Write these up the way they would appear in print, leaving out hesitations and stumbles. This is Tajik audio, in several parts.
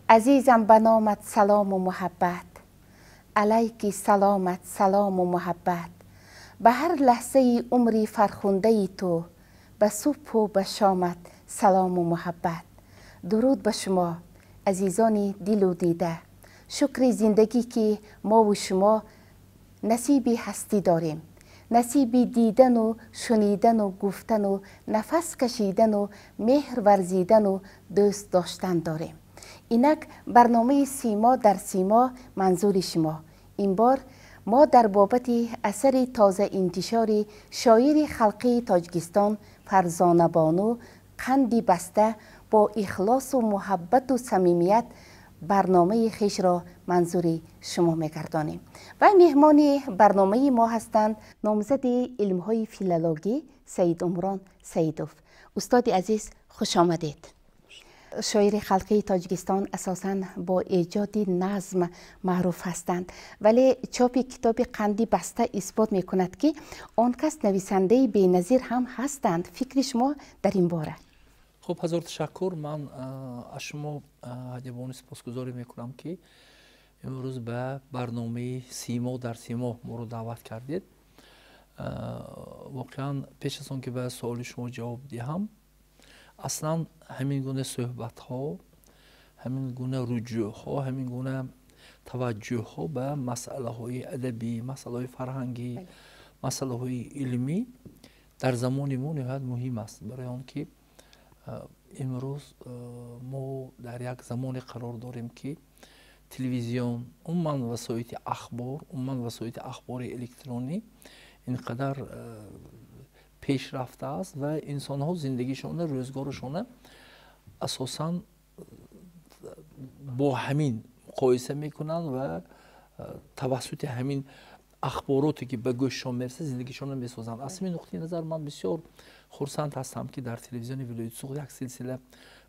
Азизам, ба номат салому муҳаббат, алайки саломат салому муҳаббат. Ба ҳар лаҳзаи умри фархундаи ту, ба субҳу ба шомат салому муҳаббат. Дуруд ба шумо, азизони дилу дида. Шукри зиндагӣ, ки мову шумо насиби ҳастӣ дорем, насиби дидану шунидану гуфтану нафас кашидану меҳр варзидану дӯст доштан дорем. Инак барномаи «Симо дар симо» манзури шумо. Ин бор мо дар бобати асари тозаинтишори шоири халқии Тоҷикистон Фарзонабону «Қанди баста» бо ихлосу муҳаббату самимият барномаи хешро манзури шумо мегардонем ва меҳмони барномаи мо ҳастанд номзади илмҳои филологӣ Саидумрон Саидов. Устоди азиз, хуш омадед. Шоири халқии Тоҷикистон асосан бо эҷоди назм маъруф ҳастанд, вале чопи китоби «Қанди баста» исбот мекунад, ки он кас нависандаи беназир ҳам ҳастанд. Фикри шумо дар ин бора? Хуб, ҳазор ташаккур. Ман аз шумо, Ҳадябону, сипосгузорӣ мекунам, ки имрӯз ба барномаи «Симо дар симо» моро даъват кардед. Воқеан, пеш аз он ки ба суоли шумо ҷавоб диҳам, аслан ҳамин гуна суҳбатҳо, ҳамин гуна руҷӯъҳо, ҳамин гуна таваҷҷӯҳҳо ба масъалаҳои адабӣ, масъалаҳои фарҳангӣ, масъалаҳои илмӣ дар замони мо ниҳоят муҳим аст, барои он ки имрӯз мо дар як замоне қарор дорем, ки телевизион, умуман васоити ахбор, умуман васоити ахбори электронӣ ин қадар пеш рафтааст ва инсонҳо зиндагишона, рӯзгорашона асосан бо ҳамин муқоиса мекунанд ва тавассути ҳамин ахбороте, ки ба гӯшшон мерасад, зиндагишонро месозанд. Аз ҳамин нуқтаи назар ман бисёр хурсанд ҳастам, ки дар телевизиони вилояти Суғд як силсила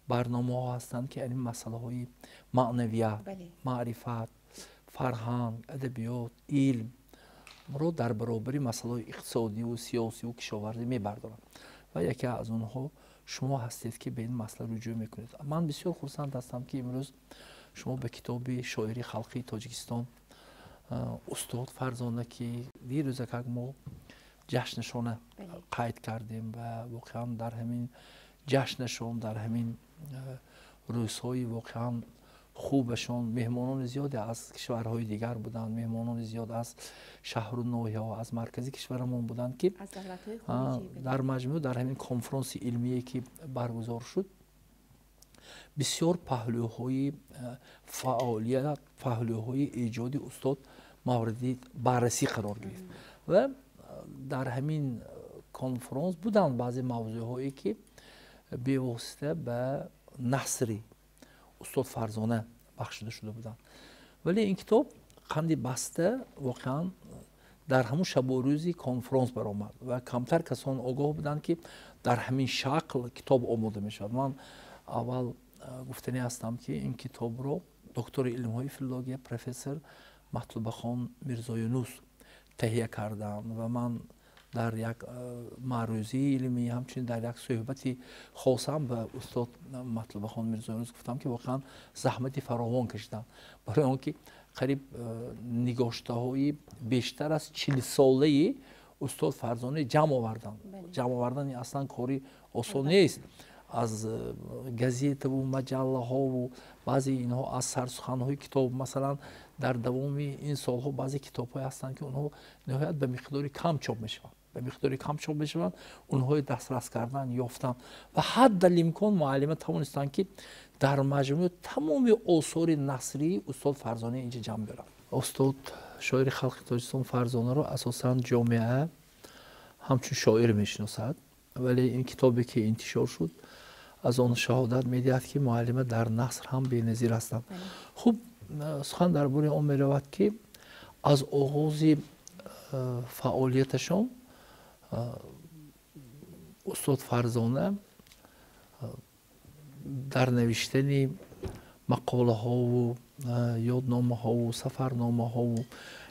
барномаҳо ҳастанд, ки ин масъалаҳои маънавият, маърифат, фарҳанг, адабиёт, илмро дар баробари масъалаҳои иқтисодиву сиёсиву кишоварзӣ мебардоранд ва яке аз онҳо шумо ҳастед, ки ба ин масъала руҷӯъ мекунед. Ман бисёр хурсанд ҳастам, ки имрӯз шумо ба китоби шоири халқии Тоҷикистон устод Фарзона, ки дирӯзакак мо ҷашнашона қайд кардем ва воқеан дар ҳамин ҷашнашон, дар ҳамин рӯзҳои воқеан хубашон меҳмонони зиёде аз кишварҳои дигар буданд, меҳмонони зиёд аз шаҳру ноҳияҳо, аз маркази кишварамон буданд, ки дар маҷмӯъ дар ҳамин конфронси илмие, ки баргузор шуд, бисёр паҳлӯҳои фаъолият, паҳлӯҳои эҷоди устод мавриди баррасӣ қарор гирифт. Ва дар ҳамин конфронс буданд баъзе мавзӯъҳое, ки бевосита ба насри устод Фарзона бахшида шуда буданд. Вале ин китоб «Қанди баста» воқеан дар ҳамун шабу рӯзи конфронс баромад ва камтар касон огоҳ буданд, ки дар ҳамин шакл китоб омода мешавад. Ман аввал гуфтанӣ ҳастам, ки ин китобро доктори илмҳои филология, профессор Матлубахон Мирзоюнус таҳия карданд ва ман дар як маърӯзии илмӣ, ҳамчунин дар як суҳбати хосам ба устод Матлубахон Мирзоюнус гуфтам, ки воқеан заҳмати фаровон кашиданд, барои он ки қариб нигоштаҳои бештар аз 40-солаи устод Фарзона ҷамъ оварданд. Ҷамъ овардани аслан кори осон нест, аз газетаву маҷаллаҳову баъзе инҳо аз сарсуханҳои китоб. Масалан, дар давоми ин солҳо баъзе китобҳое ҳастанд, ки онҳо ниҳоят ба миқдори кам чоп мешаванд, ба миқдори кам чоп мешаванд. Онҳои дастрас кардан, ёфтан ва ҳаддалимкон муаллима тавонистанд, ки дар маҷмӯъ тамоми осори насрии устод Фарзона инҷа ҷамъ биёранд. Устод шоири халқи Тоҷикистон Фарзонаро асосан ҷомеа ҳамчун шоир мешиносад, вале ин китобе, ки интишор шуд, аз он шаҳодат медиҳад, ки муаллима дар наср ҳам беназир ҳастанд. Хуб, сухан дар бораи он меравад, ки аз оғози фаъолияташон устод Фарзона дар навиштани мақолаҳову ёдномаҳову сафарномаҳову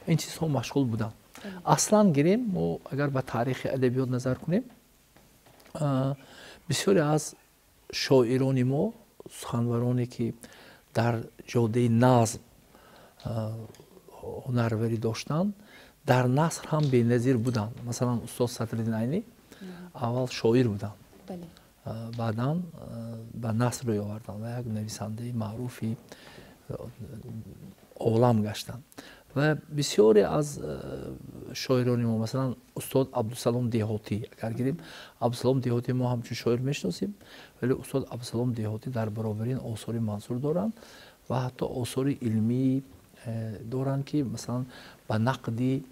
ин чизҳо машғул буданд. Аслан гирем, мо агар ба таърихи адабиёт назар кунем, бисёре аз шоирони мо, суханвароне, ки Дар ҷодаи назм ҳунарварӣ доштанд, дар наср ҳам беназир буданд. Масалан, устод Садриддин Айнӣ аввал шоир буданд, баъдан ба наср рӯй оварданд ва як нависандаи маъруфи олам гаштанд. Ва бисёре аз шоирони мо, масалан устод Абдусалом Деҳотӣ, агар гирем, Абдусалом Деҳотӣ мо ҳамчун шоир мешиносем, вале устод Абдусалом Деҳотӣ дар баробари ин осори мансур доранд ва ҳатто осори илмӣ доранд, ки масалан ба нақди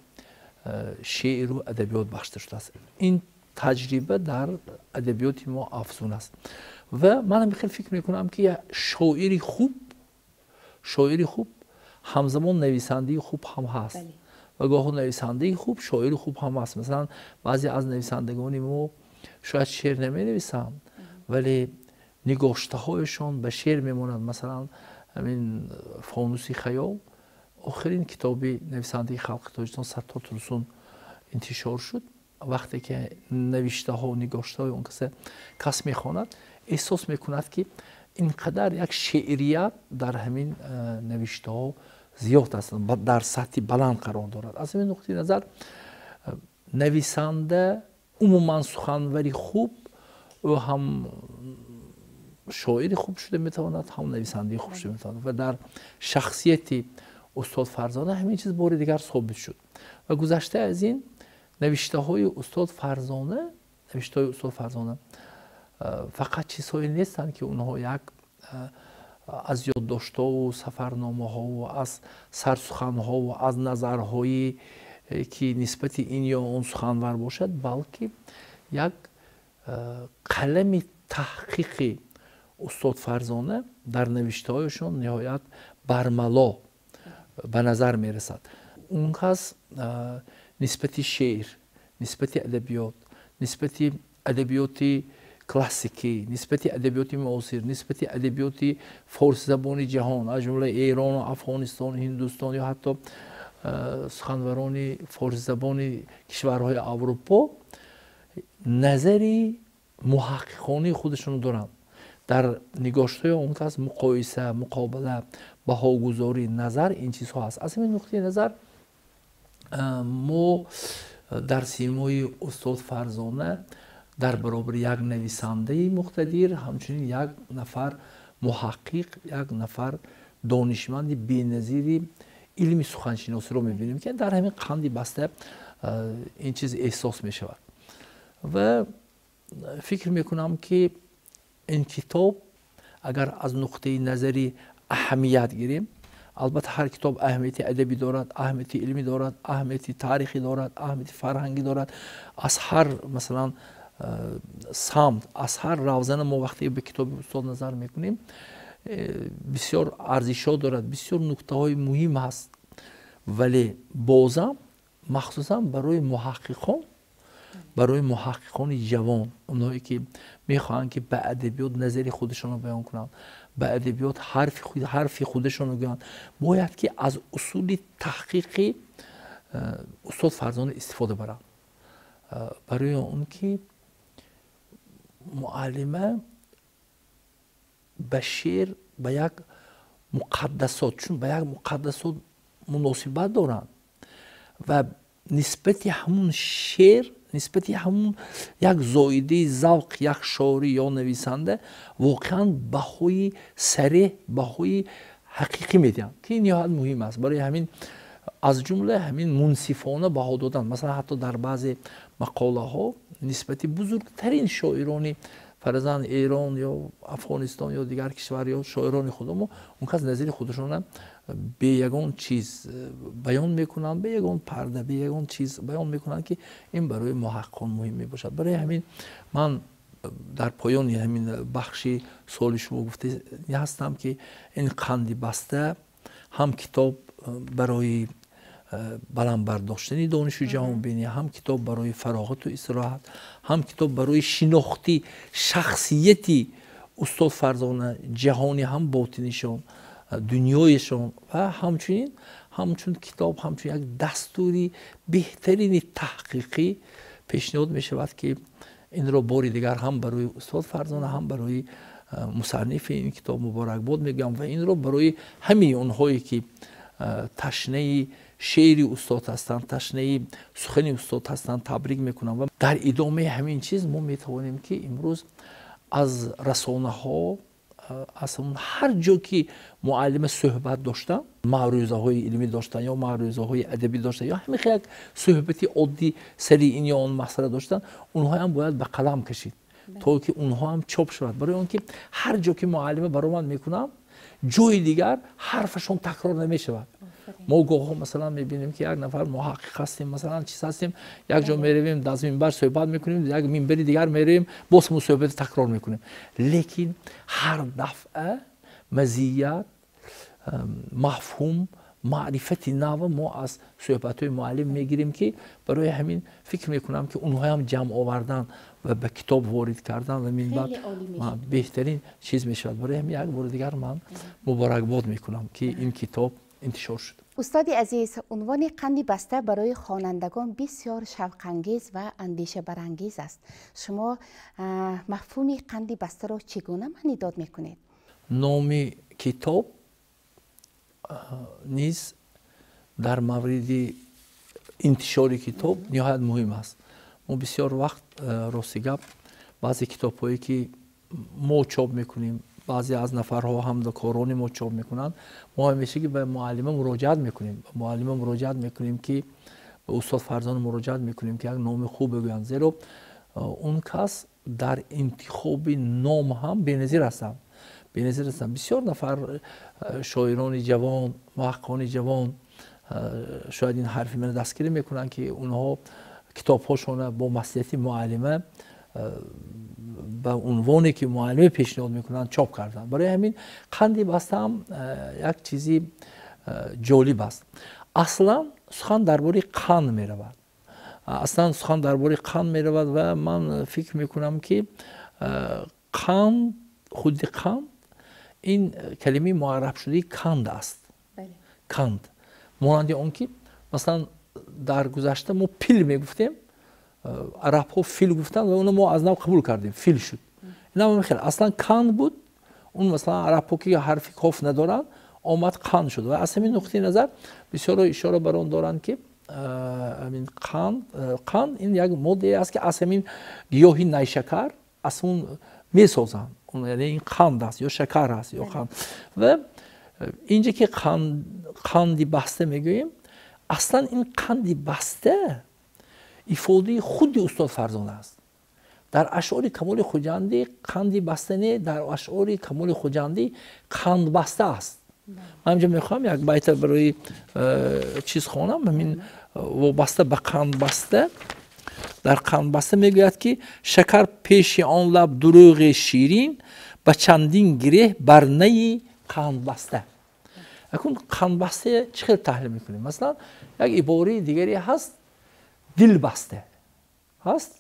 шеъру адабиёт бахшида шудааст. Ин таҷриба дар адабиёти мо афзун аст. Ва манам хеле фикр мекунам, ки шоири хуб ҳамзамон нависандаи хуб ҳам ҳаст ва гоҳо нависандаи хуб шоири хуб ҳам аст. Масалан, баъзе аз нависандагони мо шояд шеър наменависанд, вале нигоштаҳояшон ба шеър мемонад. Масалан, ҳамин «Фонуси хаёл», охирин китоби нависандаи халқи Тоҷикистон Саттор Турсун интишор шуд. Вақте ки навиштаҳо, нигоштаҳои он каса кас мехонад, эҳсос мекунад, ки ин қадар як шеърият дар ҳамин навиштаҳо зиёд аст, дар сатҳи баланд қарор дорад. Аз ҳамин нуқтаи назар, нависанда, умуман суханвари хуб, ӯ ҳам шоири хуб шуда метавонад, ҳам нависандаи хуб шуда метавонад. Ва дар шахсияти устод Фарзона ҳамин чиз бори дигар собит шуд. Ва гузашта аз ин, навиштаҳои устод Фарзона фақат чизҳое нестанд, ки онҳо як аз ёддоштҳову сафарномаҳову аз сарсуханҳову аз назарҳое, ки нисбати ин ё он суханвар бошад, балки як қалами таҳқиқи устод Фарзона дар навиштаҳояшон ниҳоят бармало ба назар мерасад. Он кас нисбати шеър, нисбати адабиёт, нисбати адабиёти классикӣ, нисбати адабиёти муосир, нисбати адабиёти форсизабони ҷаҳон, аз ҷумла Эрону Афғонистону Ҳиндустон ё ҳатто суханварони форсизабони кишварҳои Аврупо назари муҳаққиқонии худашонро доранд. Дар нигоштҳои он кас муқоиса, муқобила, баҳогузорӣ, назар, ин чизҳо ҳаст. Аз ҳамин нуқтаи назар, мо дар симои устод Фарзона дар баробари як нависандаи муқтадир ҳамчунин як нафар муҳаққиқ, як нафар донишманди беназири илми суханшиносиро мебинем, ки дар ҳамин қанди баста ин чиз эҳсос мешавад. Ва фикр мекунам, ки ин китоб, агар аз нуқтаи назари аҳамият гирем, албатта ҳар китоб аҳамияти адабӣ дорад, аҳамияти илмӣ дорад, аҳамияти таърихӣ дорад, аҳамияти фарҳангӣ дорад. Аз ҳар, масалан, самт, аз ҳар равзана мо вақте ба китоби устод назар мекунем, бисёр арзишҳо дорад, бисёр нуктаҳои муҳим ҳаст. Вале бозам махсусан барои муҳаққиқони ҷавон, онҳое ки мехоҳанд, ки ба адабиёт назари худашонро баён кунанд, ба адабиёт ҳарфи худашонро гӯянд, бояд ки аз усули таҳқиқи устод Фарзона истифода баранд, барои он ки муаллима ба шеър, ба як муқаддасот, чун ба як муқаддасот муносибат доранд ва нисбати ҳамун шеър, нисбати ҳамун як зоидаи завқ, як шоирӣ ё нависанда воқеан баҳои сареҳ, баҳои ҳақиқӣ медиҳанд, ки ниҳоят муҳим аст. Барои ҳамин, аз ҷумла ҳамин мунсифона баҳо додан, масалан, ҳатто дар баъзе мақолаҳо нисбати бузургтарин шоирони, фарзан, Эрон ё Афғонистон ё дигар кишвар ё шоирони худамо, он кас назари худашона бе ягон чиз баён мекунанд, бе ягон парда, бе ягон чиз баён мекунанд, ки ин барои муҳаққиқон муҳим мебошад. Барои ҳамин ман дар поёни ҳамин бахши суоли шумо гуфта ҳастам, ки ин қанди баста ҳам китоб барои баланд бардоштани донишу ҷаҳонбинӣ, ҳам китоб барои фароғату истироҳат, ҳам китоб барои шинохти шахсияти устод Фарзона, ҷаҳони ҳам ботинишон, дунёяшон, ва ҳамчунин ҳамчун китоб, ҳамчун як дастури беҳтарини таҳқиқӣ пешниҳод мешавад, ки инро бори дигар ҳам барои устод Фарзона, ҳам барои мусаннифи ин китоб муборакбод мегӯям ва инро барои ҳамаи онҳое ки ташнаи шеъри устод ҳастанд, ташнаи сухани устод ҳастанд, табрик мекунам. Ва дар идомаи ҳамин чиз мо метавонем ки имрӯз аз расонаҳо, аз ҳар ҷо ки муаллима суҳбат доштан, маърӯзаҳои илмӣ доштан ё маърӯзаҳои адабӣ доштан ё ҳамин як суҳбати оддӣ сари ин ё он масъала доштан, онҳоям бояд ба қалам кашид то ки онҳо ҳам чоп шавад. Барои он ки ҳар ҷо ки муаллима баромад мекунам, ҷои дигар ҳарфашон такрор намешавад. Мо гоҳҳо масалан мебинем ки як нафар муҳаққиқ ҳастем, масалан чиз ҳастем, як ҷо меравем, аз минбар суҳбат мекунем, як минбари дигар меравем, боз ҳамон суҳбатро такрор мекунем. Лекин ҳар дафъа мазият, мафҳум, маърифати нав мо аз суҳбатҳои муаллим мегирем ки барои ҳамин фикр мекунам ки онҳоям ҷамъ овардан ва ба китоб ворид кардан ва минбаъд беҳтарин чиз мешавад. Барои ҳамин як бори дигар ман муборакбод мекунам ки ин китоб интишор шуд. Устоди азиз, унвони қанди баста барои хонандагон бисёр шавқангез ва андешабарангез аст. Шумо мафҳуми қанди бастаро чӣ гуна маънӣ дод мекунед? Номи китоб низ дар мавриди интишори китоб ниҳоят муҳим аст. Мо бисёр вақт, рости гап, баъзе китобҳое ки мо чоп мекунем, баъзе аз нафарҳо ҳамкорони мо чоп мекунанд, мо ҳамешагӣ ба муаллима муроҷиат мекунем. Ба муаллима муроҷиат мекунем ки ба устод Фарзона муроҷиат мекунем ки як номи хуб бигӯянд, зеро он кас дар интихоби ном ҳам беназир ҳастанд. Беназир ҳастанд. Бисёр нафар шоирони ҷавон, муҳаққиқони ҷавон шояд ин ҳарфи маро дастгирӣ мекунанд ки онҳо китобҳошонро бо маслиҳати муаллима ба унвоне ки муаллима пешниҳод мекунанд чоп карданд. Барои ҳамин қанди баста ҳам як чизи ҷолиб аст. Аслан сухан дар бораи қанд меравад. Аслан сухан дар бораи қанд меравад ва ман фикр мекунам ки қанд, худи қанд ин калимаи муаррабшудаи канд аст. Канд монанди он ки масалан дар гузашта мо пил мегуфтем, арабҳо фил гуфтанд ва онро мо аз нав қабул кардем, фил шуд. Ин хел аслан канд буд. Он масалан арабҳо ки ҳарфи коф надоранд, омад қанд шуд. Ва аз ҳамин нуқтаи назар бисёро ишора бар он доранд ки ҳамин қанд ин як моддае аст ки аз ҳамин гиёҳи найшакар аз он месозанд. Яъне ин қанд аст ё шакар аст ё қанд. Ва инҷа ки қанди баста мегӯем, аслан ин қанди баста ифодаи худи устод Фарзона аст. Дар ашъори Камоли Хуҷандӣ қанди баста не, дар ашъори Камоли Хуҷандӣ қанд баста аст. Ман инҷа мехоҳам як байта барои чиз хонам. Ҳамин вобаста ба қанд баста. Дар қанд баста мегӯяд ки шакар пеши он лаб дурӯғи ширин, ба чандин гиреҳ бар наи қанд баста. Акун қанд баста чӣ хел таҳлил мекунем? Масалан як ибораи дигаре ҳаст, дилбаста ҳаст.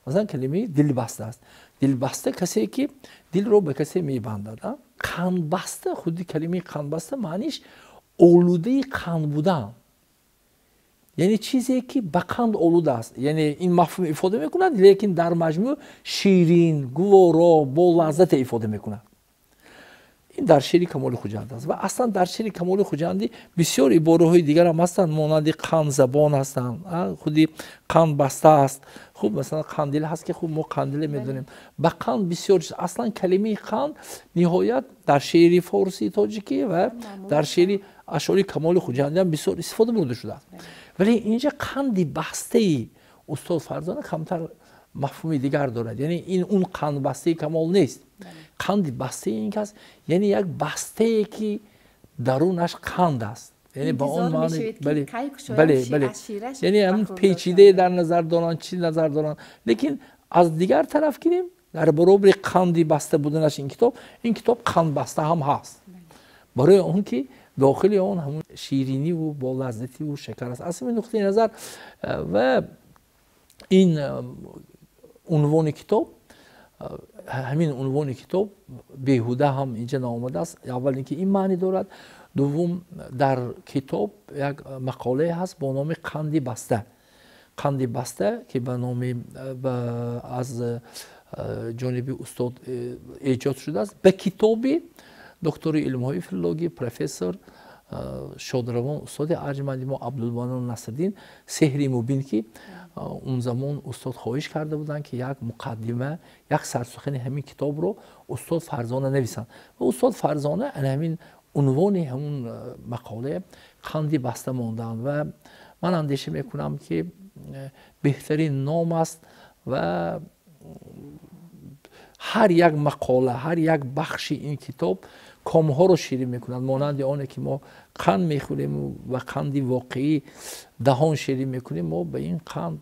Масалан калимаи дилбаста аст. Дилбаста касе ки дилро ба касе мебандад. Қандбаста, худи калимаи қандбаста маъниш олудаи қанд будан, яъне чизе ки ба қанд олуда аст. Яъне ин мафҳум ифода мекунад, лекин дар маҷмӯъ ширин, гуворо, бо лаззате ифода мекунад. Ин дар шеъри Камоли Хуҷанд аст. Ва аслан дар шеъри Камоли Хуҷандӣ бисёр ибораҳои дигар ҳам ҳастанд, монанди қандзабон ҳастанд, худи қандбаста аст. Хуб, масалан қандил ҳаст ки хуб мо қандиле медонем. Ба қанд бисёр чиз. Аслан калимаи қанд ниҳоят дар шеъри форсии тоҷикӣ ва дар шеъри ашъори Камоли Хуҷандӣ ҳам бисёр истифода бурда шудааст. Вале инҷа қанди бастаи устод Фарзона камтар мафҳуми дигар дорад. Яъне ин он қандбастаи Камол нест. Қанди бастаи ин кас, яъне як бастае ки дарунаш қанд аст. Яъне ба он маъни, бале, бале, бале, яъне ҳамин печидае дар назар доранд, чӣ назар доранд. Лекин аз дигар тараф гирем, дар баробари қанди баста буданаш ин китоб, ин китоб қандбаста ҳам ҳаст. Барои он ки дохили он ҳамун шириниву бо лаззативу шакар аст. Аз ҳамин нуқтаи назар ва ин унвони китоб, ҳамин унвони китоб беҳуда ҳам инҷа наомадааст. Аввал инки ин маънӣ дорад, дуввум дар китоб як мақолае ҳаст бо номи қанди баста. Қанди баста ки ба номи аз ҷониби устод эҷод шудааст ба китоби доктори илмҳои филологӣ, профессор, шодравон устоди арҷманди мо Абдулманон Насриддин «Сеҳри мубин», ки он замон устод хоҳиш карда буданд, ки як муқаддима, як сарсухани ҳамин китобро устод Фарзона нависанд. Ва устод Фарзона ана ҳамин унвони ҳамун мақола «Қанди баста» монданд. Ва ман андеша мекунам, ки беҳтарин ном аст ва ҳар як мақола, ҳар як бахши ин китоб комҳоро ширин мекунад, монанди оне ки мо қанд мехӯрем ва қанди воқеӣ даҳон ширин мекунем, мо ба ин қанд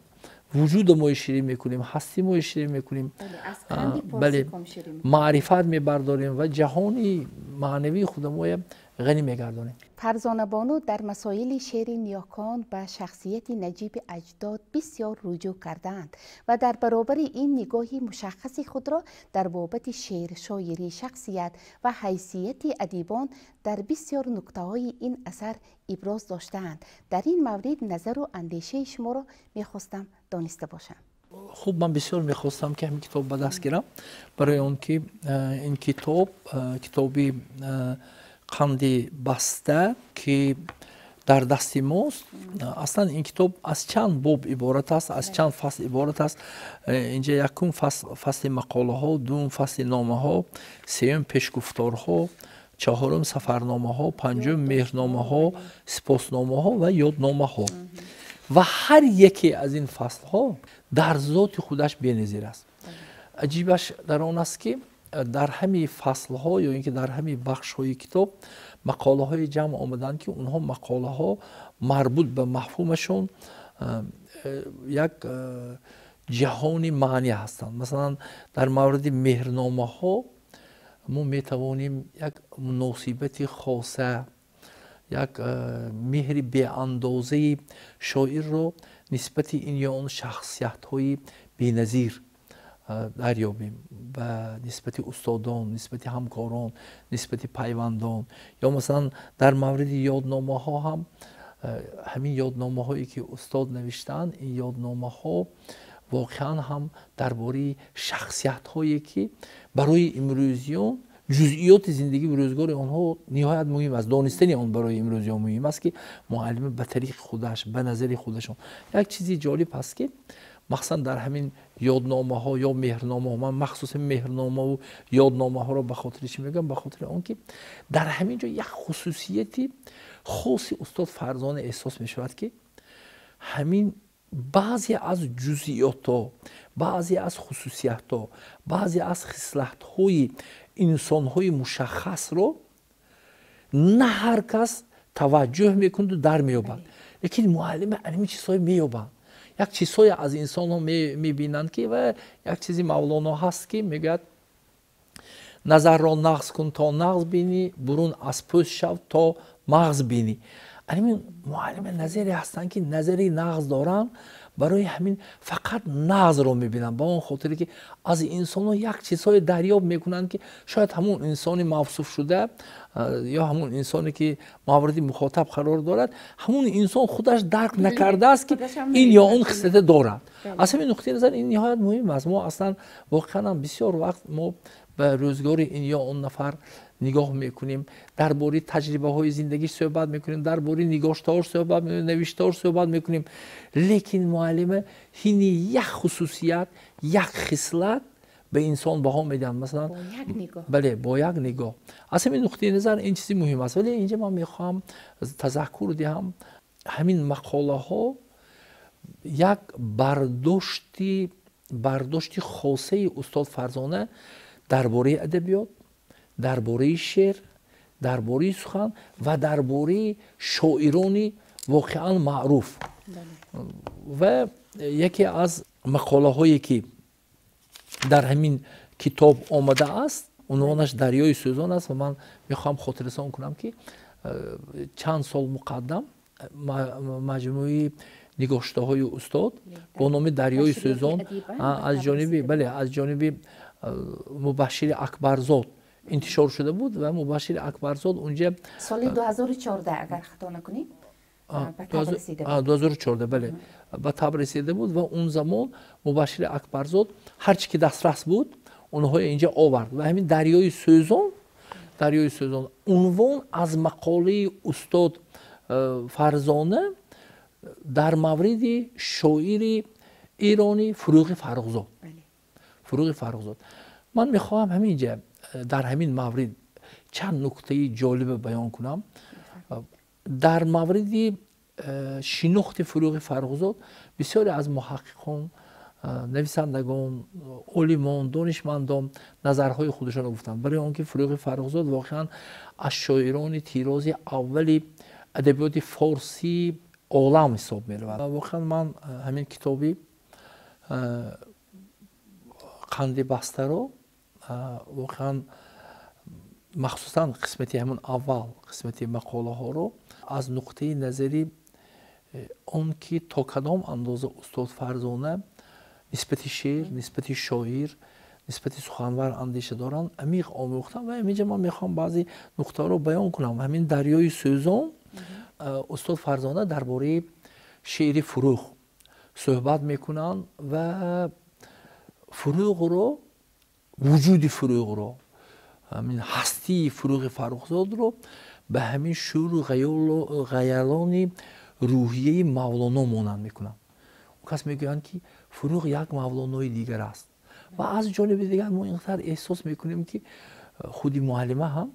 вуҷуди мои ширин мекунем, ҳасти мои ширин мекунем, бале, маърифат мебардорем ва ҷаҳони маънавии худамоя ғанӣ мегардонем. Фарзонабону дар масоили шеъри ниёкон ба шахсияти наҷиби аҷдод бисёр руҷӯъ кардаанд ва дар баробари ин нигоҳи мушаххаси худро дар бобати шеър, шоирӣ, шахсият ва ҳайсияти адибон дар бисёр нуктаҳои ин асар иброз доштаанд. Дар ин маврид назару андешаи шуморо мехостам дониста бошам. Хуб, ман бисёр мехостам, ки ҳамин китоб ба даст гирам, барои он ки ин китоб, китоби «Қанди баста», ки дар дасти мост, аслан ин китоб аз чанд боб иборат аст, аз чанд фасл иборат аст. Инҷа якум фасл фасли мақолаҳо, дуюм фасли номаҳо, сеюм пешгуфторҳо, чаҳорум сафарномаҳо, панҷум меҳрномаҳо, сипосномаҳо ва ёдномаҳо. Ва ҳар яке аз ин фаслҳо дар зоти худаш беназир аст. Аҷибаш дар он аст, ки дар ҳамин фаслҳо ё ин ки дар ҳамин бахшҳои китоб мақолаҳои ҷамъ омаданд, ки онҳо мақолаҳо марбут ба мафҳумашон як ҷаҳони маънӣ ҳастанд. Масалан, дар мавриди меҳрномаҳо мо метавонем як муносибати хоса, як меҳри беандозаи шоирро нисбати ин ё он шахсиятҳои беназир дарёбем, ба нисбати устодон, нисбати ҳамкорон, нисбати пайвандон. Ё масалан, дар мавриди ёдномаҳо ҳам ҳамин ёдномаҳое, ки устод навиштаанд, ин ёдномаҳо воқеан ҳам дар бораи шахсиятҳое, ки барои имрӯзиён ҷузъиёти зиндагии рӯзгори онҳо ниҳоят муҳим аст, донистани он барои имрӯзиён муҳим аст, ки муаллима ба тариқи худаш, ба назари худашон. Як чизи ҷолиб ҳаст, ки махсусан дар ҳамин ёдномаҳо ё меҳрномаҳо, ман махсусан меҳрномаву ёдномаҳоро ба хотири чӣ мегӯям? Ба хотири он ки дар ҳамин ҷо як хусусияти хоси устод Фарзона эҳсос мешавад, ки ҳамин баъзе аз ҷузъиётҳо, баъзе аз хусусиятҳо, баъзе аз хислатҳои инсонҳои мушаххасро на ҳар кас таваҷҷӯҳ мекунаду дар меёбад, лекин муаллима ҳамин чизҳое меёбанд, як чизҳое аз инсонҳо мебинанд, ки ва як чизи Мавлоно ҳаст, ки мегӯяд: «Назарро нағз кун, то нағз бинӣ, бурун аз пӯст шав, то мағз бинӣ». Ҳамин муаллима назаре ҳастанд, ки назари нағз доранд, барои ҳамин фақат нағзро мебинанд, ба он хотире ки аз инсонҳо як чизҳое дарёб мекунанд, ки шояд ҳамун инсони мавсуфшуда ё ҳамун инсоне, ки мавриди мухотаб қарор дорад, ҳамун инсон худаш дарк накардааст, ки ин ё он хислата дорад. Аз ҳамин нуқтаи назар ин ниҳоят муҳим аст. Мо аслан воқеан ҳам бисёр вақт мо ба рӯзгори ин ё он нафар нигоҳ мекунем, дар бораи таҷрибаҳои зиндагиш суҳбат мекунем, дар бораи нигоштаҳош суҳбат мекунем, навиштаҳош суҳбат мекунем, лекин муаллима ҳини як хусусият, як хислат ба инсон баҳо медиҳанд, масалан, бале, бо як нигоҳ. Аз ҳамин нуқтаи назар ин чизи муҳим аст. Вале инҷа ман мехоҳам тазаккур диҳам: ҳамин мақолаҳо як бардошти хосаи устод Фарзона дар бораи адабиёт, дар бораи шеър, дар бораи сухан ва дар бораи шоирони воқеан маъруф. Ва яке аз мақолаҳое, ки дар ҳамин китоб омадааст, унвонаш «Дарёи сӯзон» аст. Ва ман мехоҳам хотиррасон кунам, ки чанд сол муқаддам маҷмӯи нигоштаҳои устод бо номи «Дарёи сӯзон» аз ҷониби, бале, аз ҷониби Мубашшири Акбарзод интишор шуда буд. Ва Мубашшири Акбарзод унҷа Соли 2014, агар хато накунем. Ба таб расида буд. 2014, бале, ба таб расида буд. Ва он замон Мубашшири Акбарзод ҳарчи ки дастрас буд, онҳоро инҷа овард. Ва ҳамин дарёи сӯзон, дарёи сӯзон унвон аз мақолаи устод Фарзона дар мавриди шоири эронӣ Фуруғи Фаррухзод. Фуруғи Фаррухзод. Ман мехоҳам ҳаминҷа дар ҳамин маврид чанд нуктаи ҷолибе баён кунам. Дар мавриди шинохти Фуруғи Фаррухзод бисёре аз муҳаққиқон, нависандагон, олимон, донишмандон назарҳои худашонро гуфтанд. Барои он ки Фуруғи Фаррухзод воқеан аз шоирони тирози аввали адабиёти форсии олам ҳисоб меравад. Воқеан ман ҳамин китоби қанди бастаро, воқеан махсусан қисмати ҳамон аввал, қисмати мақолаҳоро аз нуқтаи назари он ки то кадом андоза устод Фарзона нисбати шеър, нисбати шоир, нисбати суханвар андеша доранд, амиқ омӯхтам. Ва ҳаминҷа ман мехоҳам баъзе нуқтаҳоро баён кунам. Ҳамин дарёи сӯзон, устод Фарзона дар бораи шеъри Фуруғ суҳбат мекунанд ва Фуруғро, вуҷуди Фуруғро, ҳамин ҳастии Фуруғи Фаррухзодро ба ҳамин шӯру ғаялони рӯҳияи Мавлоно монанд мекунанд. Он кас мегӯянд, ки Фуруғ як Мавлонои дигар аст. Ва аз ҷониби дигар мо инқадар эҳсос мекунем, ки худи муаллима ҳам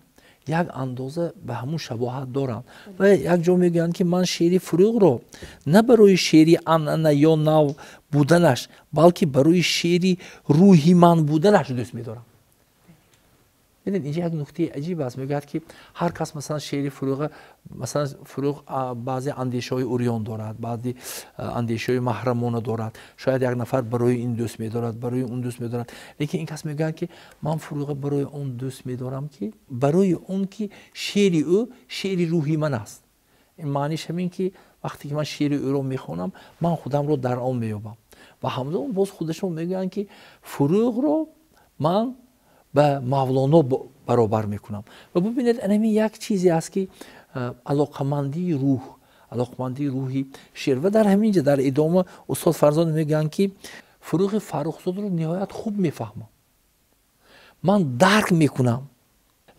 як андоза ба ҳамун шабоҳат доранд. Ва як ҷо мегӯянд, ки ман шеъри Фуруғро на барои шеъри анъана ё нав буданаш, балки барои шеъри рӯҳи ман буданаш дӯст медорам. Бинед, инҷа як нуктаи аҷиб аст. Мегӯяд, ки ҳар кас, масалан, шеъри Фуруға, масалан, Фуруғ баъзе андешаҳои урён дорад, баъзе андешаҳои маҳрамона дорад, шояд як нафар барои ин дӯст медорад, барои он дӯст медорад, лекин ин кас мегӯяд, ки ман Фуруға барои он дӯст медорам, ки барои он ки шеъри ӯ шеъри рӯҳи ман аст. Ин маъниш ҳамин ки вақте ки ман шеъри ӯро мехонам, ман худамро дар он меёбам. Ва ҳамзамон боз худашон мегӯянд, ки Фуруғро ман ба Мавлоно баробар мекунам. Ва бубинед, анами як чизе аст, ки алоқамандии рӯҳ, алоқамандии рӯҳи шеър. Ва дар ҳамин ҷа дар идома устод Фарзона мегӯянд, ки Фуруғи Фаррухзодро ниҳоят хуб мефаҳмам, ман дарк мекунам,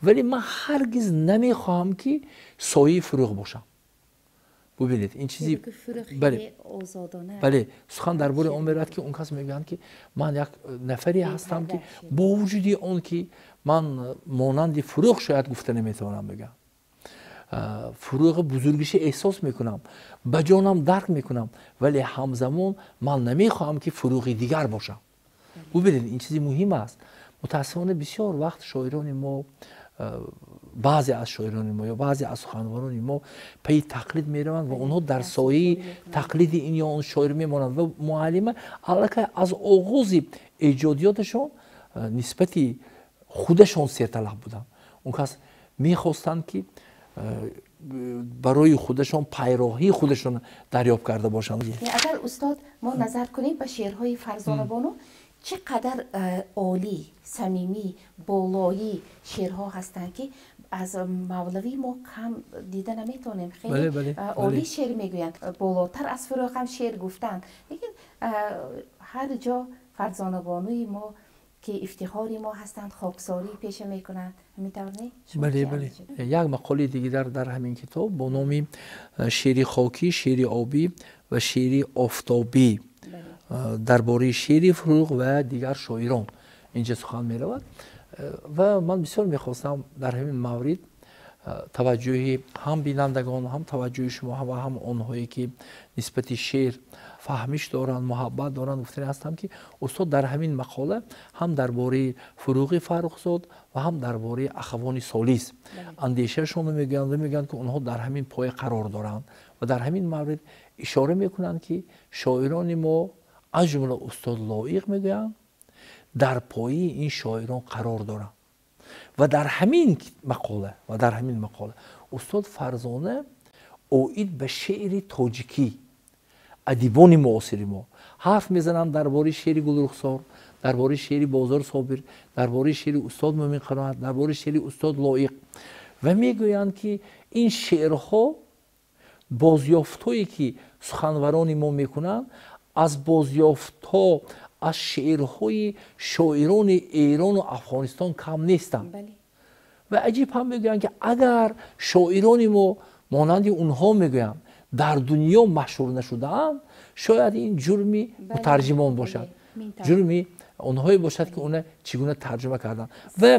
вале ман ҳаргиз намехоҳам, ки сояи Фуруғ бошам. Бубинед, ин чизи, бале, бале, сухан дар бораи он меравад, ки он кас мегӯянд, ки ман як нафаре ҳастам, ки бо вуҷуди он ки ман монанди Фуруғ шояд гуфта наметавонам, мегӯям, Фуруғи бузургиша эҳсос мекунам, ба ҷонам дарк мекунам, вале ҳамзамон ман намехоҳам, ки Фуруғи дигар бошам. Бубинед, ин чизи муҳим аст. Мутаассифона, бисёр вақт шоирони мо, баъзе аз шоирони мо ё баъзе аз суханварони мо пайи тақлид мераванд ва онҳо дар сояи тақлиди ин ё он шоир мемонанд. Ва муаллима аллакай аз оғози эҷодиёташон нисбати худашон серталаб буданд. Он кас мехостанд, ки барои худашон пайроҳии худашон дарёб карда бошанд. Агар, устод, мо назар кунем ба шеърҳои Фарзонабону, чӣ қадар олӣ, самимӣ, болоӣ шеърҳо ҳастанд, ки аз Мавлавӣ мо кам дида наметавонем. Хеле олӣ шеър мегӯянд, болотар аз Фуруғ ҳам шеър гуфтанд, лекин ҳар ҷо Фарзонабонуи мо, ки ифтихори мо ҳастанд, хоксорӣ пеша мекунанд. Ҳамин тавр не? Бале, бале. Як мақолаи дигар дар ҳамин китоб бо номи «Шеъри хокӣ, шеъри обӣ ва шеъри офтобӣ» дар бораи шеъри Фуруғ ва дигар шоирон инҷа сухан меравад. Ва ман бисёр мехостам дар ҳамин маврид таваҷҷӯҳи ҳам бинандагон, ҳам таваҷҷӯҳи шумо ва ҳам онҳое ки нисбати шеър фаҳмиш доранд, муҳаббат доранд, гуфтани ҳастам, ки устод дар ҳамин мақола ҳам дар бораи Фуруғи Фаррухзод ва ҳам дар бораи Ахавони Солис андешаашонро мегӯянд ва мегӯянд, ки онҳо дар ҳамин поя қарор доранд. Ва дар ҳамин маврид ишора мекунанд, ки шоирони мо, аз ҷумла устод Лоиқ, мегӯянд, дар пояи ин шоирон қарор доранд. Ва дар ҳамин мақола устод Фарзона оид ба шеъри тоҷикӣ, адибони муосири мо ҳарф мезананд, дар бораи шеъри Гулрухсор, дар бораи шеъри Бозор Собир, дар бораи шеъри устод Мӯмин Қаноат, дар бораи шеъри устод Лоиқ ва мегӯянд, ки ин шеърҳо Бозёфтҳое ки суханварони мо мекунанд, аз бозёфтҳо аз шеърҳои шоирони Эрону Афғонистон кам нестанд. Ва аҷиб ҳам мегӯянд, ки агар шоирони мо монанди онҳо мегӯянд дар дунё машҳур нашудаанд, шояд ин ҷурми мутарҷимон бошад, ҷурми онҳое бошад, ки она чӣ гуна тарҷума карданд. Ва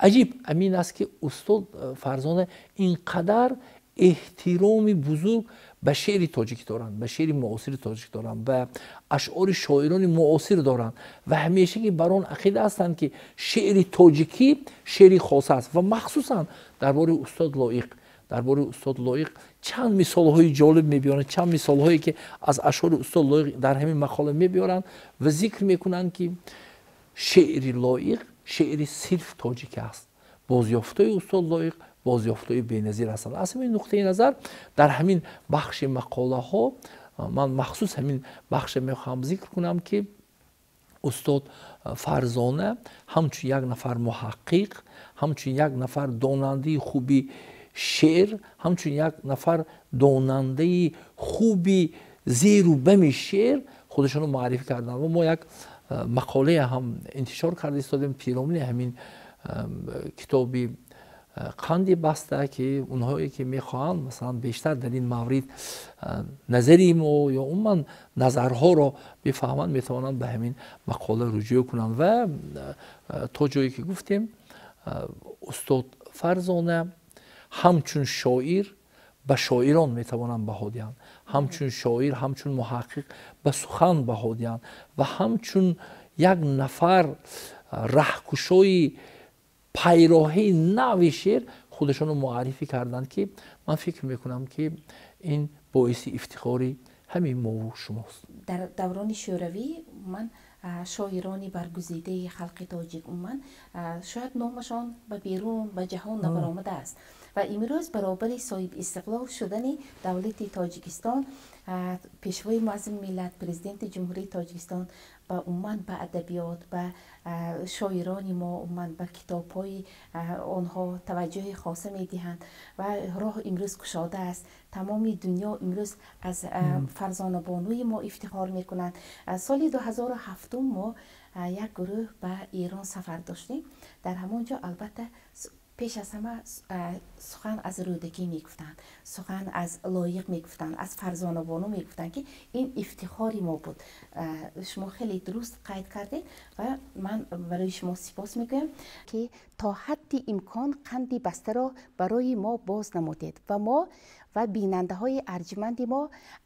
аҷиб амин аст, ки устод Фарзона ин қадар эҳтироми бузург ба шеъри тоҷикӣ доранд, ба шеъри муосири тоҷик доранд, ба ашъори шоирони муосир доранд ва ҳамеша ки бар он ақида ҳастанд, ки шеъри тоҷикӣ шеъри хоса аст. Ва махсусан дар бораи устод Лоиқ, дар бораи устод Лоиқ чанд мисолҳои ҷолиб мебиёранд, чанд мисолҳое ки аз ашъори устод Лоиқ дар ҳамин мақола мебиёранд ва зикр мекунанд, ки шеъри Лоиқ шеъри сирф тоҷикӣ аст. Бозёфтҳои устод Лоиқ бозёфтҳои беназир ҳастанд. Аз ҳамин нуқтаи назар дар ҳамин бахши мақолаҳо ман махсус ҳамин бахша мехоҳам зикр кунам, ки устод Фарзона ҳамчун як нафар муҳаққиқ, ҳамчун як нафар донандаи хуби шеър, ҳамчун як нафар донандаи хуби зеру бами шеър худашонро муаррифӣ карданд. Ва мо як мақолае ҳам интишор карда истодем пиромуни ҳамин китоби қанди баста, ки онҳое ки мехоҳанд масалан бештар дар ин маврид назари мо ё умуман назарҳоро бифаҳманд, метавонанд ба ҳамин мақола руҷӯъ кунанд. Ва то ҷое ки гуфтем, устод Фарзона ҳамчун шоир ба шоирон метавонанд баҳо диҳанд, ҳамчун шоир, ҳамчун муҳаққиқ ба сухан баҳо диҳанд ва ҳамчун як нафар раҳкушои пайроҳаи нави шеър худашонро муаррифӣ карданд, ки ман фикр мекунам, ки ин боиси ифтихори ҳамин мову шумост. Дар даврони шӯравӣ ман шоирони баргузидаи халқи тоҷик умуман шояд номашон ба берун, ба ҷаҳон набаромадааст ва имрӯз баробари соҳиби истиқлол шудани давлати Тоҷикистон пешвои муаззами миллат, президенти Ҷумҳурии Тоҷикистон ба умуман ба адабиёт, ба шоирони мо, умуман ба китобҳои онҳо таваҷҷӯҳи хоса медиҳанд ва роҳ имрӯз кушодааст. Тамоми дунё имрӯз аз Фарзонабонуи мо ифтихор мекунанд. Соли 2007 мо як гурӯҳ ба Эрон сафар доштем. Дар ҳамон ҷо албатта пеш аз ҳама сухан аз Рӯдакӣ мегуфтанд, сухан аз Лоиқ мегуфтанд, аз Фарзонабону мегуфтанд, ки ин ифтихори мо буд. Шумо хеле дуруст қайд кардед ва ман барои шумо сипос мегӯям, ки то ҳадди имкон қанди бастаро барои мо боз намудед ва мо ва бинандаҳои арҷманди мо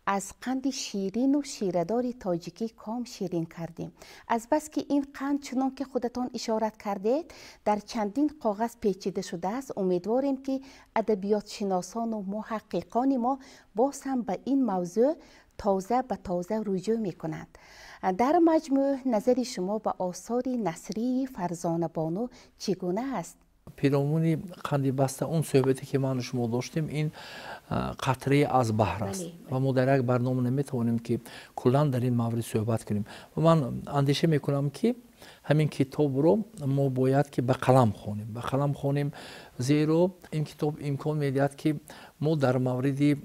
аз қанди ширину ширадори тоҷикӣ ком ширин кардем. Азбаски ин қанд, чунон ки худатон ишорат кардед, дар чандин коғаз печида шудааст, умедворем, ки адабиётшиносону муҳаққиқони мо боз ҳам ба ин мавзӯъ тоза ба тоза руҷӯъ мекунанд. Дар маҷмӯъ назари шумо ба осори насрии Фарзонабону чӣ гуна аст? Пиромуни қанди баста он суҳбате ки ману шумо доштем, ин қатрае аз баҳр аст ва мо дар як барнома наметавонем, ки куллан дар ин маврид суҳбат кунем. Ва ман андеша мекунам, ки ҳамин китобро мо бояд ки ба қалам хонем, ба қалам хонем, зеро ин китоб имкон медиҳад, ки мо дар мавриди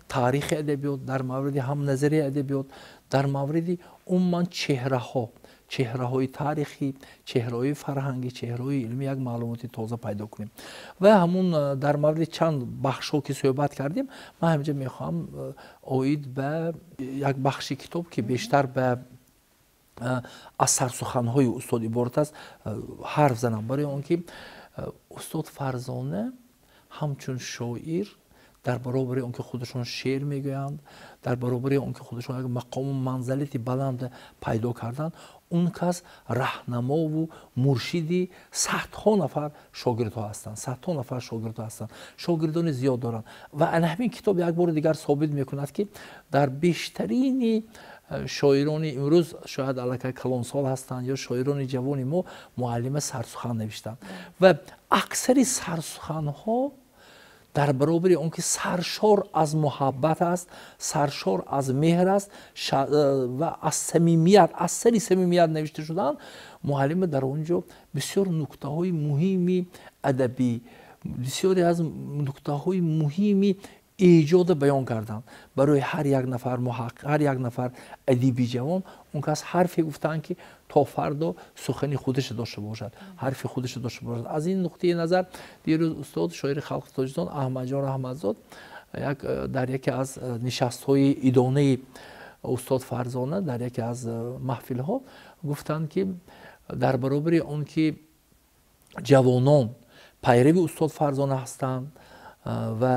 таърихи адабиёт, дар мавриди ҳамназарии адабиёт, дар мавриди умуман чеҳраҳо, чеҳраҳои таърихӣ, чеҳраҳои фарҳангӣ, чеҳраҳои илмӣ як маълумоти тоза пайдо кунем. Ва ҳамун дар мавриди чанд бахшҳо ки суҳбат кардем, ман ҳаминҷа мехоҳам оид ба як бахши китоб, ки бештар ба аз сарсуханҳои устод иборат аст, ҳарф занам, барои он ки устод Фарзона ҳамчун шоир, дар баробари он ки худашон шеър мегӯянд, дар баробари он ки худашон як мақому манзалати баланд пайдо карданд, он кас раҳнамову муршиди садҳо нафар шогирдҳо ҳастанд, садҳо нафар шогирдҳо ҳастанд, шогирдони зиёд доранд. Ва ана ҳамин китоб як бори дигар собит мекунад, ки дар бештарини шоирони имрӯз, шояд аллакай калонсол ҳастанд ё шоирони ҷавони мо, муаллима сарсухан навиштанд ва аксари сарсуханҳо дар баробари он ки саршор аз муҳаббат аст, саршор аз меҳр аст ва аз самимият, аз сари самимият навишта шудаанд, муаллима дар он ҷо бисёр нуктаҳои муҳими адабӣ, бисёре аз нуктаҳои муҳими эҷода баён карданд. Барои ҳар як нафар муҳаққиқ, ҳар як нафар адиби ҷавон он кас ҳарфе гуфтанд, ки то фардо сухани худашро дошта бошад, ҳарфи худашро дошта бошад. Аз ин нуқтаи назар дирӯз устод шоири халқи Тоҷикистон Аҳмадҷон Раҳматзод дар яке аз нишастҳои идонаи устод Фарзона дар яке аз маҳфилҳо гуфтанд, ки дар баробари он ки ҷавонон пайрави устод Фарзона ҳастанд ва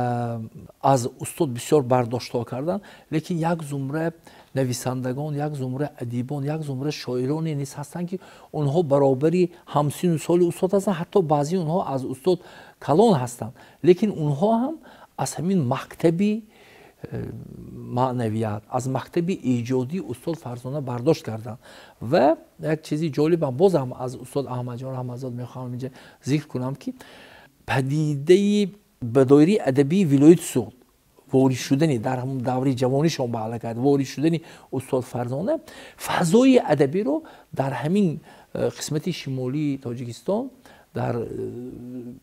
аз устод бисёр бардоштҳо карданд, лекин як зумра нависандагон, як зумра адибон, як зумра шоироне низ ҳастанд, ки онҳо баробари ҳамсину соли устод ҳастанд, ҳатто баъзеи онҳо аз устод калон ҳастанд, лекин онҳо ҳам аз ҳамин мактаби маънавият, аз мактаби эҷодии устод Фарзона бардошт карданд. Ва як чизи ҷолибам бозам аз устод Аҳмадҷон Раҳматзод мехоҳам инҷа зикр кунам, ки падидаи ба доираи адабии вилояти Суғд ворид шудани дар ҳамон давраи ҷавонишон ба алакат ворид шудани устод Фарзона фазои адабиро дар ҳамин қисмати шимолии Тоҷикистон дар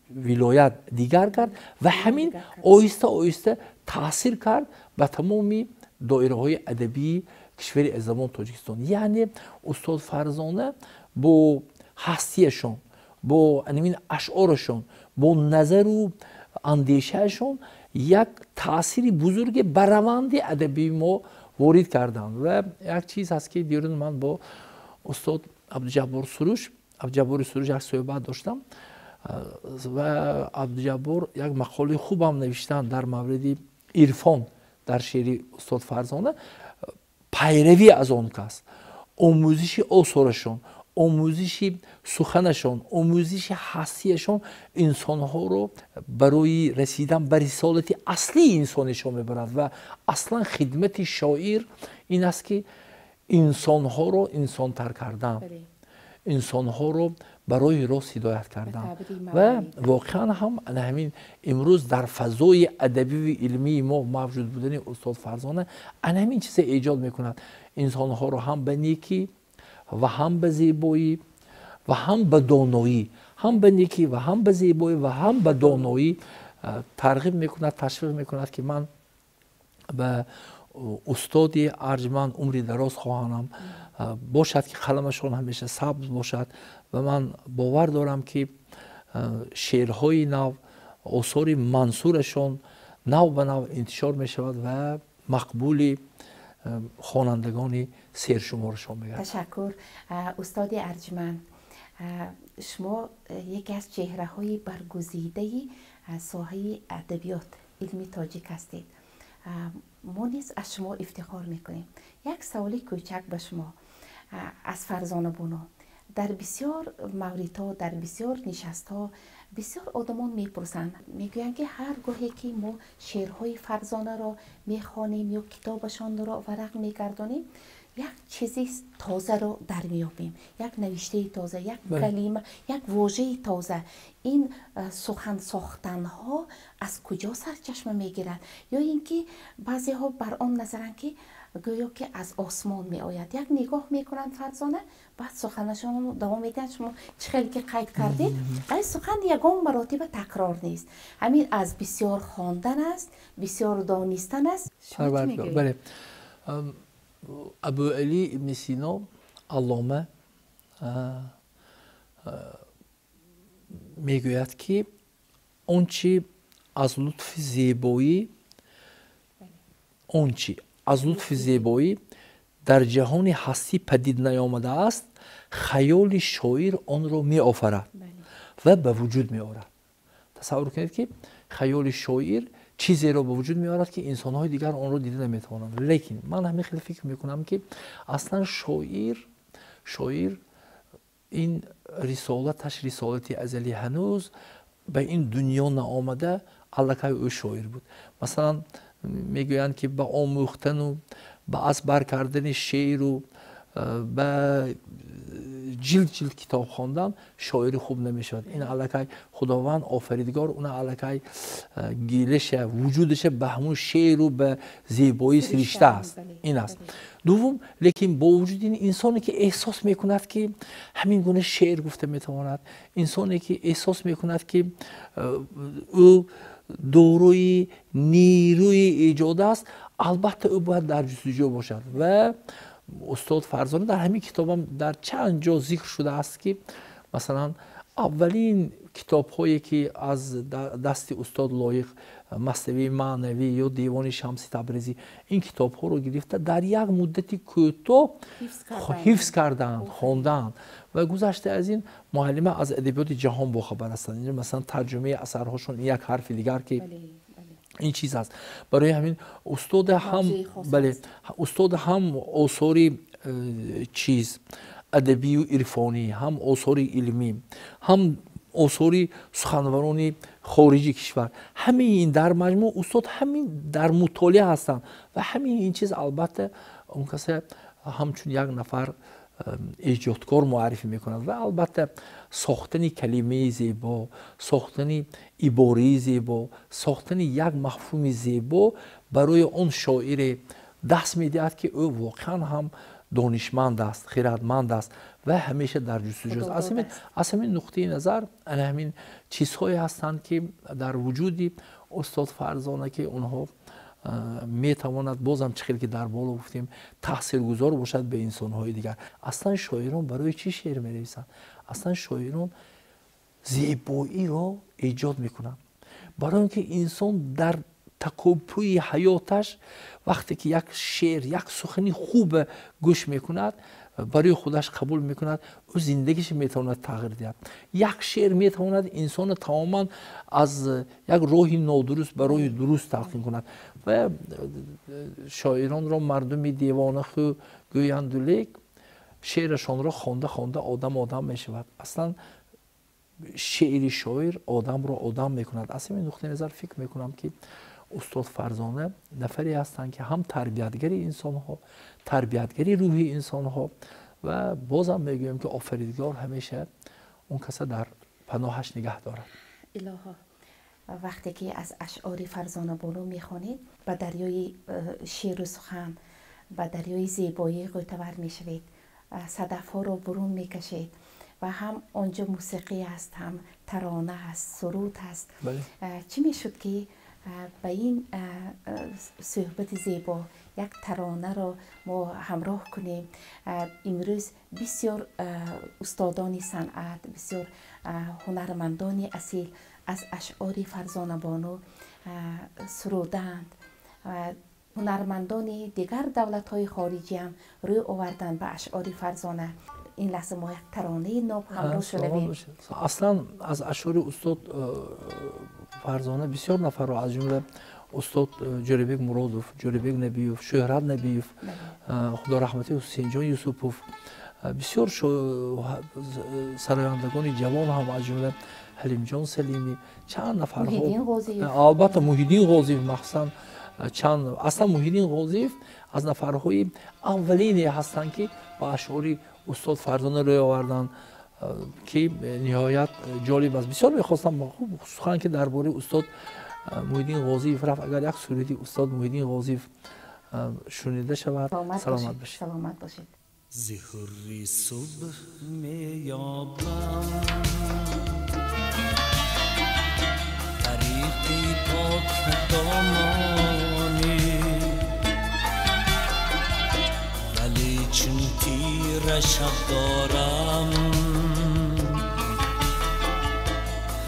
вилоят дигар кард ва ҳамин оҳиста оҳиста таъсир кард ба тамоми доираҳои адабии кишвари азамон Тоҷикистон. Яъне устод Фарзона бо ҳастияшон, бо ҳамин ашъорашон, бо назару андешаашон як таъсири бузурге ба раванди адабии мо ворид карданд. Ва як чиз ҳаст, ки дирӯз ман бо устод Абдуҷаббор Суруш, Абдуҷаббори Суруш як суҳбат доштам ва Абдуҷаббор як мақолаи хубам навиштанд дар мавриди ирфон дар шеъри устод Фарзона, пайравӣ аз он кас, омӯзиши осорашон, омӯзиши суханашон, омӯзиши ҳастияшон инсонҳоро барои расидан ба рисолати аслии инсонишон мебарад. Ва аслан хидмати шоир ин аст, ки инсонҳоро инсонтар кардан, инсонҳоро барои рост ҳидоят кардан. Ва воқеан ҳам ана ҳамин имрӯз дар фазои адабию илмии мо мавҷуд будани устод Фарзона ана ҳамин чизе эҷод мекунад: инсонҳоро ҳам ба некӣ ва ҳам ба зебоӣ ва ҳам ба доноӣ, ҳам ба некӣ ва ҳам ба зебоӣ ва ҳам ба доноӣ тарғиб мекунад, ташвиқ мекунад, ки ман ба устоди арҷманд умри дароз хоҳанам, бошад, ки қаламашон ҳамеша сабз бошад. Ва ман бовар дорам, ки шеърҳои нав, осори мансурашон нав ба нав интишор мешавад ва мақбули хонандагони сершуморашон мегардад. Ташаккур, устоди арҷманд. Шумо яке аз чеҳраҳои баргузидаи соҳаи адабиёт, илми тоҷик ҳастед. Мо низ аз шумо ифтихор мекунем. Як саволи кӯчак ба шумо аз Фарзона Боно. Дар бисёр мавридҳо, дар бисёр нишастҳо бисёр одамон мепурсанд, мегӯянд, ки ҳар гоҳе ки мо шеърҳои Фарзонаро мехонем ё китобашонро варақ мегардонем, як чизи тозаро дар меёбем, як навиштаи тоза, як калима, як вожаи тоза. Ин сухан сохтанҳо аз куҷо сарчашма мегирад? Ё ин ки баъзеҳо бар он назаранд, ки гӯё ки аз осмон меояд, як нигоҳ мекунанд Фарзона, баъд суханашонро давом медиҳанд. Шумо чӣ хеле ки қайд кардед, ай сухан ягон маротиба такрор нест. Ҳамин аз бисёр хондан аст, бисёр донистан аст. Бале, Абуали ибни Сино аллома мегӯяд, ки он чи аз лутфи зебоӣ, он чи аз лутфи зебоӣ дар ҷаҳони ҳастӣ падид наёмадааст, хаёли шоир онро меофарад ва ба вуҷуд меорад. Тасаввур кунед, ки хаёли шоир чизеро ба вуҷуд меорад, ки инсонҳои дигар онро дида наметавонанд. Лекин ман ҳамин хеле фикр мекунам, ки аслан шоир ин рисолаташ рисолати азалӣ, ҳанӯз ба ин дунё наомада аллакай ӯ шоир буд. Масалан, мегӯянд, ки ба омӯхтану ба аз бар кардани шеъру ба ҷилд ҷилд китоб хондан шоири хуб намешавад. Ин аллакай Худованд офаридгор уна аллакай гилаша, вуҷудаша ба ҳамун шеъру ба зебоӣ сиришта аст. Ин аст. Дуввум, лекин бо вуҷуди ин, инсоне ки эҳсос мекунад, ки ҳамин гуна шеър гуфта метавонад, инсоне ки эҳсос мекунад, ки ӯ дорои нерӯи эҷод аст, албатта ӯ бояд дар ҷустуҷӯ бошад. Ва устод Фарзона дар ҳамин китобам дар чанд ҷо зикр шудааст, ки масалан аввалин китобҳое ки аз дасти устод Лоиқ, Маснавии маънавӣ ё Девони Шамси Табрезӣ, ин китобҳоро гирифта дар як муддати кӯтоҳ ҳифз карданд, хонданд. Ва гузашта аз ин муаллима аз адабиёти ҷаҳон бохабар ҳастанд. Масалан тарҷумаи асарҳошон як ҳарфи дигар ки ин чиз аст. Барои ҳамин устод ҳам, бале, устод ҳам осори чиз адабию ирфонӣ, ҳам осори илмӣ, ҳам осори суханварони хориҷи кишвар, ҳамаи ин дар маҷмӯъ устод ҳамин дар мутолиа ҳастанд. Ва ҳамин ин чиз албатта он касе ҳамчун як нафар эҷодкор муаррифӣ мекунад. Ва албатта сохтани калимаи зебо, сохтани ибораи зебо, сохтани як мафҳуми зебо барои он шоире даст медиҳад, ки ӯ воқеан ҳам донишманд аст, хирадманд аст ва ҳамеша дар ҷустуҷӯ аст. Аз ҳамин нуқтаи назар ана ҳамин чизҳое ҳастанд, ки дар вуҷуди устод Фарзона, ки онҳо метавонад бозам чӣ хел ки дар боло гуфтем таъсиргузор бошад ба инсонҳои дигар. Аслан шоирон барои чӣ шеър менависанд? Аслан шоирон зебоиро эҷод мекунанд, барои он ки инсон дар такопӯи ҳаёташ вақте ки як шеър, як сухани хуб гӯш мекунад, барои худаш қабул мекунад, ӯ зиндагиаш метавонад тағйир диҳад. Як шеър метавонад инсонро тамоман аз як роҳи нодуруст ба роҳи дуруст талқин кунад. Ва шоиронро мардуми девонахӯ гӯянду, лек шеърашонро хонда хонда одам одам мешавад. Аслан шеъри шоир одамро одам мекунад. Аз ҳамин нуқтаи назар фикр мекунам, ки устод Фарзона нафаре ҳастанд, ки ҳам тарбиятгари инсонҳо, тарбиятгари рӯҳи инсонҳо, ва бозам мегӯем, ки офаридгор ҳамеша он каса дар паноҳаш нигаҳ дорад. Илоҳо, вақте ки аз ашъори Фарзона Бону мехонед, ба дарёи шеъру сухан, ба дарёи зебоӣ ғӯтавар мешавед, садафҳоро бурун мекашед ва ҳам он ҷо мусиқӣ аст, ҳам тарона аст, суруд аст. Чӣ мешуд, ки ба ин суҳбати зебо як таронаро мо ҳамроҳ кунем? Имрӯз бисёр устодони санъат, бисёр ҳунармандони асил аз ашъори Фарзона Бону сурудаанд. Ҳунармандони дигар давлатҳои хориҷиам рӯй оварданд ба ашъори Фарзона. Ин лаҳза мо як таронаи ноб ҳамроҳ шунавем. Аслан аз ашъори устод Фарзона бисёр нафарро, аз ҷумла устод Ҷӯрабек Муродов, Ҷӯрабек Набиев, Шӯҳрат Набиев, худо раҳмати Ҳусейнҷон Юсупов, бисёр сарояндагони ҷавон ҳам, аз ҷумла Ҳалимҷон Салимӣ, чанд нафарҳо, албатта Муҳиддин Ғозиев махсусан чанд. Аслан Муҳиддин Ғозиев аз нафарҳои аввалине ҳастанд, ки ба ашъори устод Фарзона рӯй оварданд, ки ниҳоят ҷолиб аст. Бисёр мехостам, сухан ки дар бораи устод Муҳиддин Ғозиев рафт, агар як суруди устод Муҳиддин Ғозиев шунида шавад. Саломат бошед. Саломат бошед. Зи ҳурри субҳ меёбам тариқи покдомонӣ, вале чун тира шаб дорам,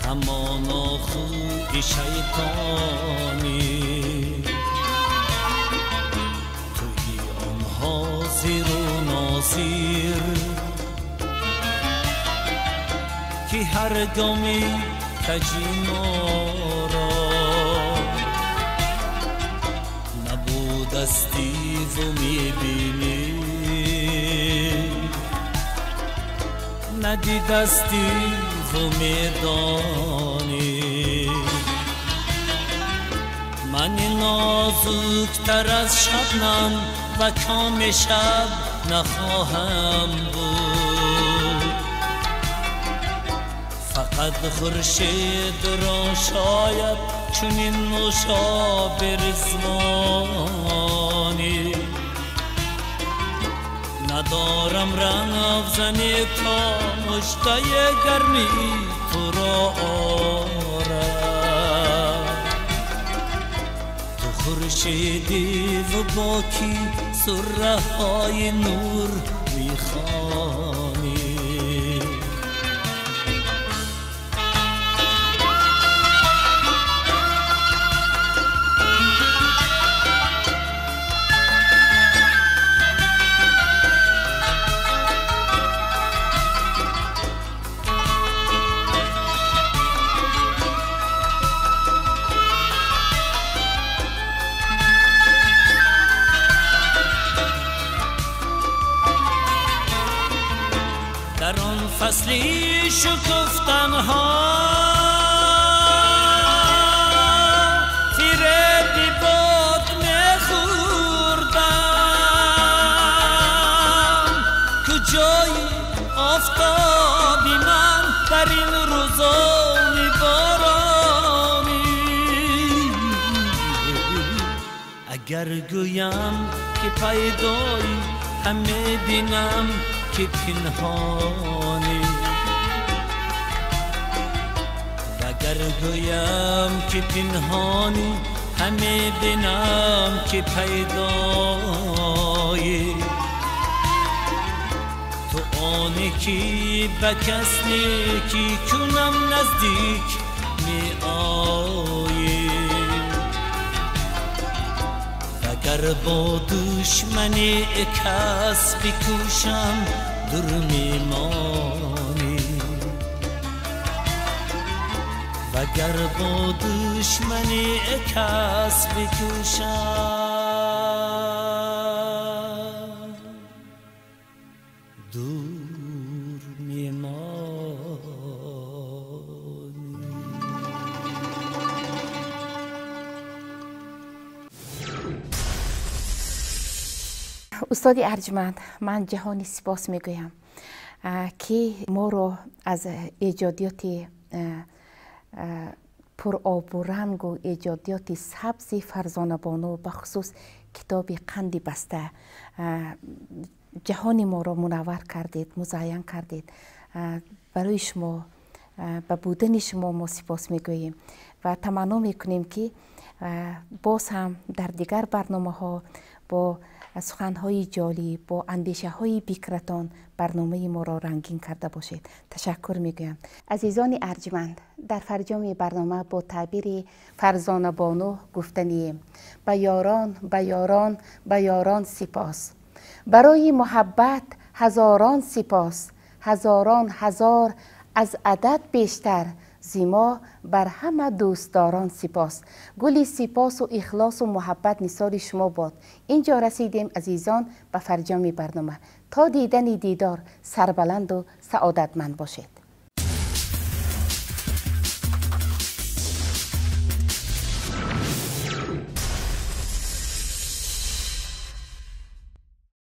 ҳамоно хӯи шайтонӣ. Туи он ҳозиру нозир, ки ҳар гоми каҷи моро набудастиву мебинӣ, надидастиву медонӣ. Мани нозуктар аз шабнам ва коми шаб нахоҳам буд, фақат хуршедро шояд чунин нӯшоби ризвонӣ. Надорам равзане то муждаи гарми туро орад. خورشیدی و با کی سره های نور میخوانی. در آن فصلی شکفتنها فریب باد میخوردم، کجای آفتابی من در این روزان بارانی. اگر گویم که پیدایی همه بینم که پنهانی، وگر گویم که پنهانی همه بینم که پیدایی. تو آنی که به کس نیکی کنم نزدیک می آیی، وگر با دشمنی کس بکوشم دور میمانی، وگر با دشمنی کس بکوشم دور میمانی. устоди арҷманд, ман ҷаҳони сипос мегӯям, ки моро аз эҷодиёти пуробурангу эҷодиёти сабзи Фарзонабону, бахусус китоби қанди баста, ҷаҳони моро мунаввар кардед, музайян кардед. Барои шумо, ба будани шумо мо сипос мегӯем ва таманно мекунем, ки боз ҳам дар дигар барномаҳо бо суханҳои ҷолиб, бо андешаҳои бикратон барномаи моро рангин карда бошед. Ташаккур мегӯям. Азизони арҷманд, дар фарҷоми барнома бо таъбири Фарзонабону гуфтанием: ба ёрон, ба ёрон, ба ёрон сипос, барои муҳаббат ҳазорон сипос, ҳазорон ҳазор аз адад бештар зимо бар ҳама дӯстдорон сипос. Гули сипосу ихлосу муҳаббат нисори шумо бод. Инҷо расидем, азизон, ба фарҷоми барнома. То дидани дидор сарбаланду саодатманд бошед.